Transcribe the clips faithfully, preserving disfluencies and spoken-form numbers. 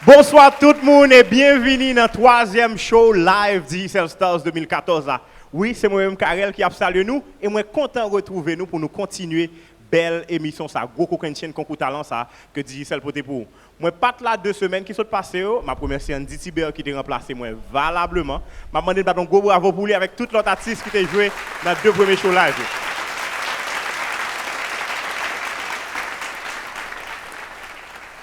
Bonswa tout moun e byenvini nan twazyèm show live Digicel Stars de mil katòz la. Wi, se mwen menm Carel ki ap salye nou e mwen kontan retwouve nou pou nou kontinye bèl emisyon sa, gwo kokennchenn konkou talan sa ke Digicel pote pou ou. Mwen pa t la de semèn ki sot pase yo, m ap remèsye Andy Tibert ki te ranplase mwen valableman. M ap mande n bat yon gwo bravo pou li avèk tout lòt atis ki te jwe nan de premye show live yo.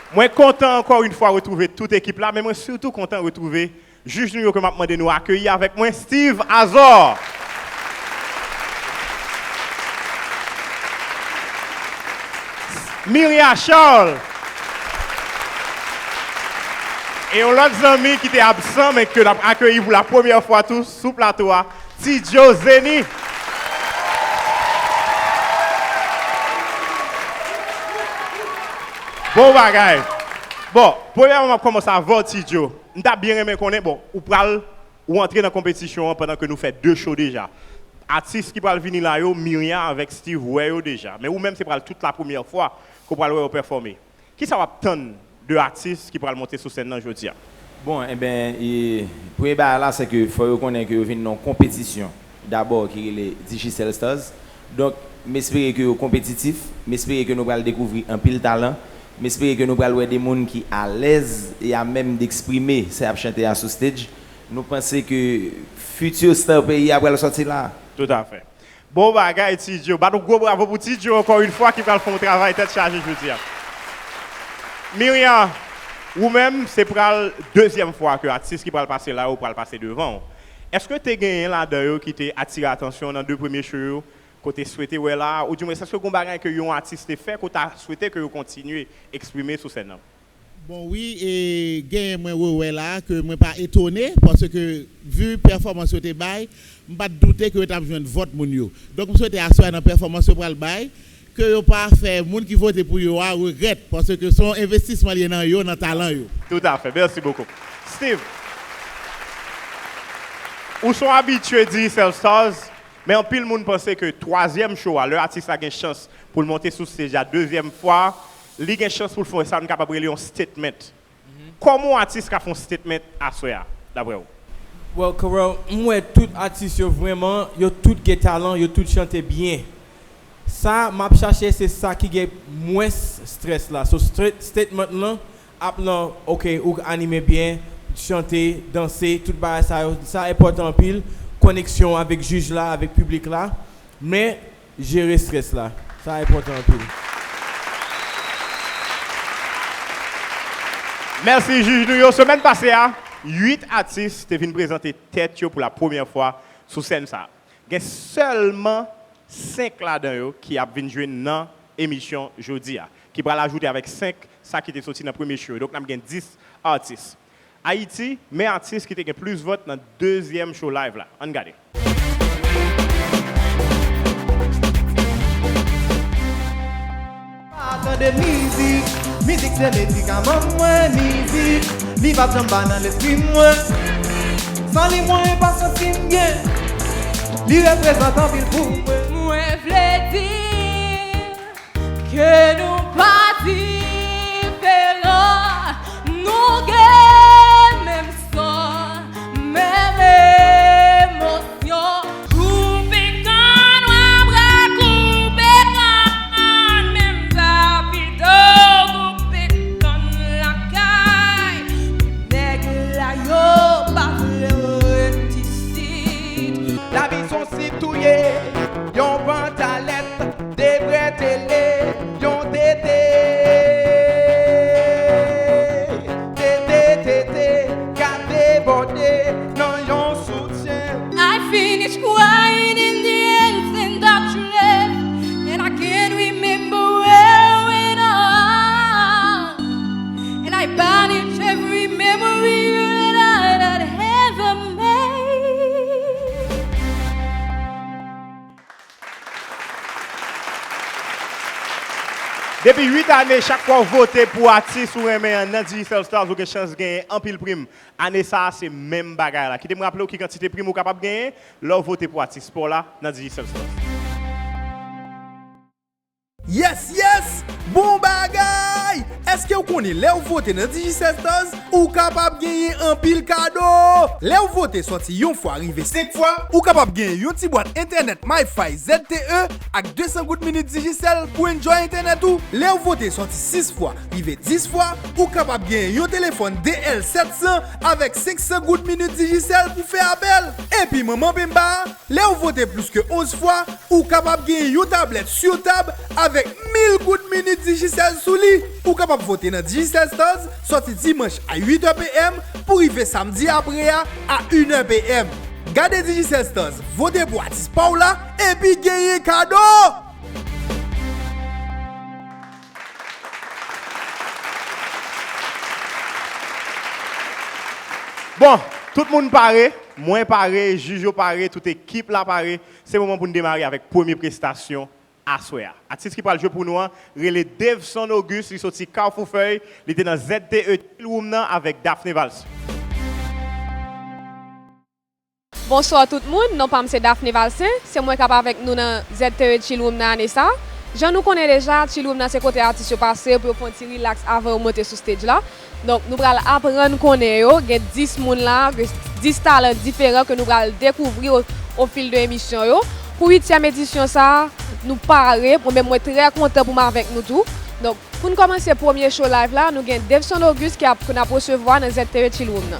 Mwen kontan ankò yon fwa retwouve tout ekip la, men mwen sitou kontan retwouve jij nou yo ke m ap mande nou akeyi avèk mwen, Steve Azor. Myria Charles. E yon lòt zanmi ki te absan, men ke n ap akeyi pou la premyè fwa tou sou plato a, Ti Joe Zeni. Bon bagay. Bon, premyèman, m ap kòmanse avè w, Ti Joe. M ta byen renmen konnen, bon, ou pral, ou antre nan konpetisyon an pandan ke nou fè de show deja. Atis ki pral vini la yo, Myria avèk Steve wè yo deja. Men ou menm, se pral tout la premyè fwa ke w pral wè yo pèfòme. Kisa w ap tann de atis ki pral monte sou sèn nan jodi a? Bon, enben, e, premye bagay la, se ke fò yo konnen ke yo vin nan yon konpetisyon dabò ki rele Digicel Stars. Donk, m espere ke yo konpetitif, m espere ke nou pral dekouvri anpil talan, m espere ke nou pral wè de moun ki alèz e a menm deksprime sa y ap chante a sou stage. Nou panse ke future star peyi a pral sòti la. Toutafè. Bon bagay, Ti Joe. Bat yon gwo bravo pou Ti Joe ankò yon fwa ki pral fè yon travay tèt chaje jodi a. Myria, ou menm, se pral dezyèm fwa ke atis ki pral pase la yo pral pase devan w. Èske te genyen ladan yo ki te atire atansyon w nan de premye show yo, ke w te swete wè la, oudimwens èske gen yon bagay ke yon atis te fè ke w ta swete ke yo kontinye eksprime sou sèn nan? Bon, wi, e genyen mwen rewè la, ke mwen pa etone, paske vi pèfòmans yo te bay, m pa t doute ke yo t ap jwenn vòt moun yo. Donk, m swete aswè a nan pèfòmans yo pral bay, ke yo pa fè moun ki vote pou yo a regrèt, paske se yon envestisman li ye nan yo, nan talan yo. Toutafè, mèsi bokou. Steve, ou se yon abitye Digicel Stars, men anpil moun panse ke twazyèm show a, lè atis la gen chans pou l monte sou stage a dezyèm fwa, li gen chans pou l fè sa nou kapab rele yon statement. Kòman yon atis ka fè yon statement aswè a, daprè w? Well, Carel, m wè tout atis yo vrèman, yo tout gen talan, yo tout chante byen. Sa m ap chache, se sa ki gen mwens strès la. So, stre- statement lan ap nan, ok, ou anime byen, chante, danse, tout bagay sa yo, sa enpòtan anpil, koneksyon avèk jij la, avèk piblik la. Men, jere strès la. Sa enpòtan anpil. Mèsi jij nou yo. Semèn pase a, uit atis te vin prezante tèt yo pou la premyè fwa sou sèn sa. Gen sèlman senk ladan yo ki ap vin jwe nan emisyon jodi a, ki pral ajoute avèk senk sa ki te soti nan premye show yo. Donk, n ap gen dis atis. Ayiti, men atis ki te gen plis vòt nan dezyèm show live la. Ann gade. Pa tande mizik, mizik se medikaman mwen, mizik, li p ap janm pa nan lespri mwen. San li mwen pa santi m byen, li reprezante anpil pou mwen. Mwen vle di ke nou pa diferan, nou gen menm san, menm emosyon. Koupe kann, w ap pral koupe kann, menm Davido koupe kann lakay. Nèg la yo pa vle w ret isit. Lavi s on sip touye, yon pantalèt, de vrè tele, yon tete. Tete, tete, ka debòde nan yon soutyen. I finish crying in the ancient dark trip, and I can't remember where we went on. And I banish every memory that I had ever made. Depi uit ane, chak fwa w vote pou atis ou renmen an nan Digicel Stars, ou gen chans genyen anpil prim. Ane sa a, se menm bagay la. Kite m raple w ki kantite prim ou kapab genyen lè w vote pou atis pa w la nan Digicel Stars. Yes, yes! Bon bagay! Èske Ou konnen lè w vote nan Digicel Stars, ou kapab genyen anpil kado! Lè w vote sòti yon fwa rive senk fwa, ou kapab genyen yon ti bwat entènèt MiFi Z T E ak de san goud minit Digicel pou enjoy entènèt ou. Lè w vote sòti sis fwa rive dis fwa, ou kapab genyen yon telefòn D L sèt san avèk senk san goud minit Digicel pou fè apèl. Epi manman penba, lè w vote plis ke onz fwa, ou kapab genyen yon tablèt sou tab avèk mil goud minit Digicel sou li. Ou kapab vote nan Digicel Stars sòti dimanch a uit è P M pou rive samdi apre a a inè P M. Gade Digicel Stars, vote pou atis pa w la, epi genyen kado! Bon, tout moun pare, mwen pare, jij yo pare, tout ekip la pare. Se moman pou n demare avèk premye prestasyon aswè a. Atis ki pral jwe pou nou an rele Daveson Auguste, li soti Kafou Fèy, li te nan Z T E Chill Room nan avèk Daphné Valcin. Bonswa tout moun, non pa m se Daphné Valcin, se mwen k ap avèk nou nan Z T E Chill Room nan ane sa. Jan nou konnen deja, Chill Room nan se kote atis yo pase pou yo fè yon ti rilaks avan yo monte sou stage la. Donk nou pral aprann konnen yo, gen dis moun la, gen dis talan diferan ke nou pral dekouvri o, o fil de emisyon yo. Pou uityèm edisyon sa, nou pare, mwen menm mwen trè kontan pou m avèk nou tou. Donk pou n kòmanse premye show live la, nou gen Daveson Auguste ki ap, ke n ap resevwa nan Z T E Chill Room nan.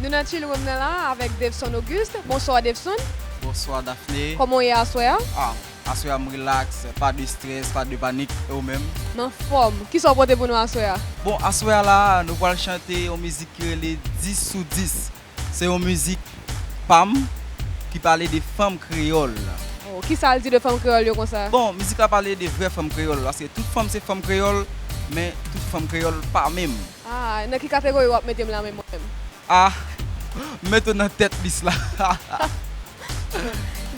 Nou nan Chill Room nan la avèk Daveson Auguste. Bonswa Daveson. Bonswa Daphné. Kòman w ye aswè a? Ah, aswè a m relax, pa de strès, pa de panik. E ou menm? M anfòm. Kisa w pote pou nou aswè a? Bon, aswè a la, nou pral chante yon mizik ki rele dis sou dis. Se yon mizik pa m ki pale de fanm kreyòl. Oh, kisa l di de fanm kreyòl yo konsa? Bon, mizik la pale de vrè fanm kreyòl, paske tout fanm se fanm kreyòl, men tout fanm kreyòl pa menm. Ah, nan ki kategori w ap mete m la menm mwen menm? Ah, m mete w nan tèt lis la.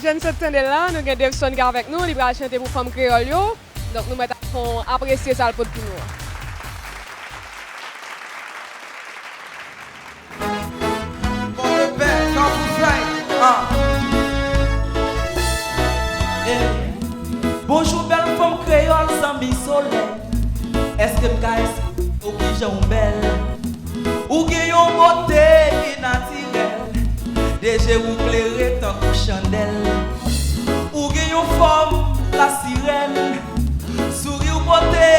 Jan n sot tande l la, nou gen Daveson ki avèk nou, li pral chante pou fanm kreyòl yo. Donk nou mèt ap fè w apresye sa l pot pou nou an. Bonjou bèl fanm kreyòl zanmi solèy. Èske m ka esplike w kijan w bèl? Ou gen yon bote ki natirèl. De je w klere tankou chandèl. Ou gen yon fòm lasirèn. Souri w pote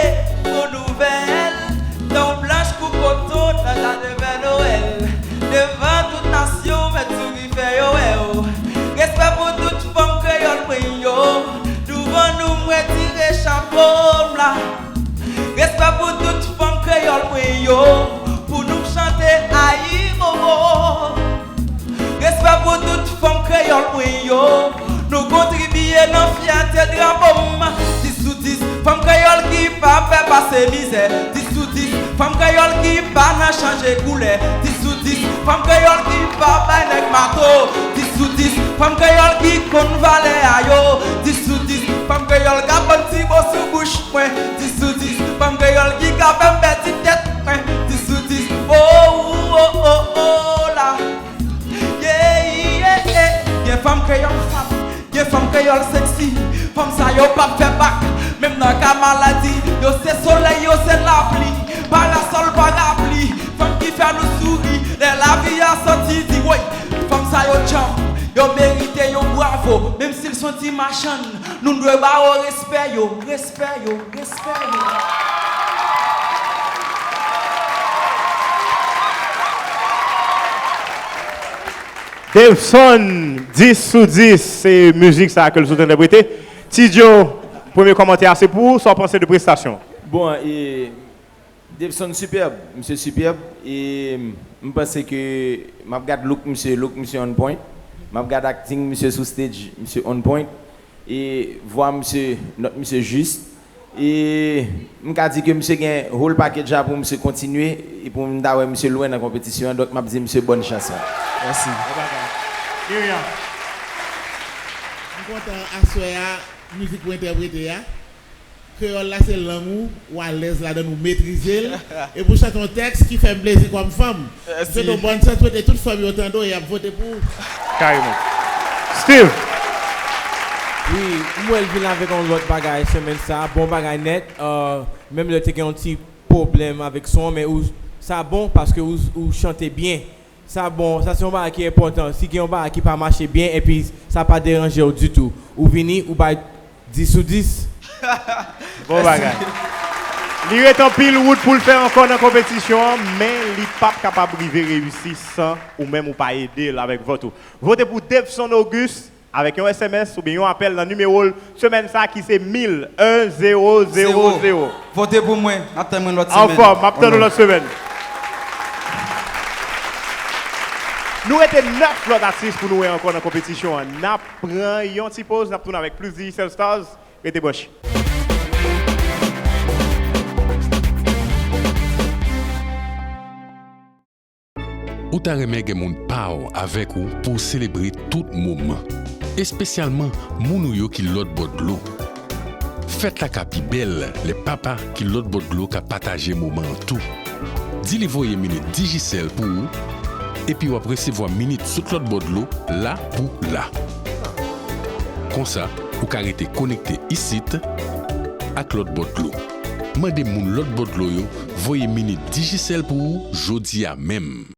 bon nouvèl. Dan w blanch kou koton nan jaden Pè Noël. Devan tout nasyon mèt souri fè yo wè w. Respè pou tout fanm kreyòl mwen yo. Douvan nou m retire chapo m la. Respè pou tout fanm kreyòl mwen yo. Pou nou m chante ayibobo. Respè pou tout fanm kreyòl mwen yo. Nou kontribye nan fyète drapo m. Dis sou dis, fanm kreyòl ki pa pè pase mizè. Dis sou dis, fanm kreyòl ki pa nan chanje koulè. Dis sou dis, fanm kreyòl ki pa bay nèg mato. Dis sou dis, fanm kreyòl ki konn valè a yo. Dis sou dis, fanm kreyòl k ap ban m ti mo sou bouch mwen. Dis sou dis, fanm kreyòl ki ka fè m pèdi tèt mwen. Dis sou dis, oh, oh, oh, oh, oh, la. Yeah, yeah, yeah. Gen fanm kreyòl fat, gen fanm kreyòl sexy. Fanm sa yo p ap fè bak, menm nan ka maladi. Yo se solèy, yo se lapli. Parasòl, parapli. Fanm ki fè nou souri lè lavi a sòti di woy. Fanm sa yo djanm, yo merite yon bravo. Menm si l s on ti machann, nou dwe ba yo respè yo, respè yo, respè yo. Daveson, dis sou dis, se mizik sa ke l sot entèprete. Ti Joe, premye kòmantè a se pou ou, sa w panse de prestasyon? Bon, e, Daveson sipèb, misye sipèb, e m panse ke m ap gad look misye, look misye on point. M ap gad acting misye sou stage, misye on point. E vwa misye, nòt misye jis. E m ka di ke misye gen whole package la pou misye kontinye e pou m ta wè misye lwen nan konpetisyon an, donk m ap di misye bòn chans la. Mèsi. Miriam. M kontan aswè a, mizik ou entèprete a. Kreyòl la se lang ou, ou alèz ladan l, ou metrize l. Epi ou chante yon tèks ki fè m plezi kòm fanm. M swete w bòn chans, swete tout fanm yo tande w e y ap vote pou ou. Kareman. Steve. Wi, m wè l vin avèk yon lòt bagay semèn sa, bon bagay nèt. Euh, menm lè te gen yon ti pwoblèm avèk son an, men ou, sa bon paske ou, ou chante byen. Sa bon, sa se yon bagay ki enpòtan. Si gen yon bagay ki pa mache byen, epi sa pa deranje w ditou, ou vini, ou bay dis sou dis. Bon bagay. Li ret anpil wout pou l fè ankò nan konpetisyon an, men li p ap kapab rive reyisi san ou menm ou pa ede l avèk vòt ou. Vote pou Devson Auguste avèk yon S M S oubyen yon apèl nan nimewo l semèn sa ki se mil, en zewo zewo zewo. Vote pou mwen, n ap tann mwen lòt semèn. Anfòm, m ap tann ou lòt semèn. Nou rete nèf lòt atis pou nou wè ankò nan konpetisyon an. N ap pran yon ti poz, n ap tounen avèk plis Digicel Stars. Rete branche. Ou ta renmen gen moun pa w avèk ou pou w selebre tout moman, espesyalman moun ou yo ki lòt bò dlo. Fèt la ka pi bèl lè papa ki lòt bò dlo ka pataje moman an tou. Di li voye minit Digicel pou ou, epi w ap resevwa minit sot lòt bò dlo la pou la. Konsa, ou ka rete konekte isit ak lòt bò dlo. Mande moun lòt bò dlo yo voye minit Digicel pou ou jodi a menm.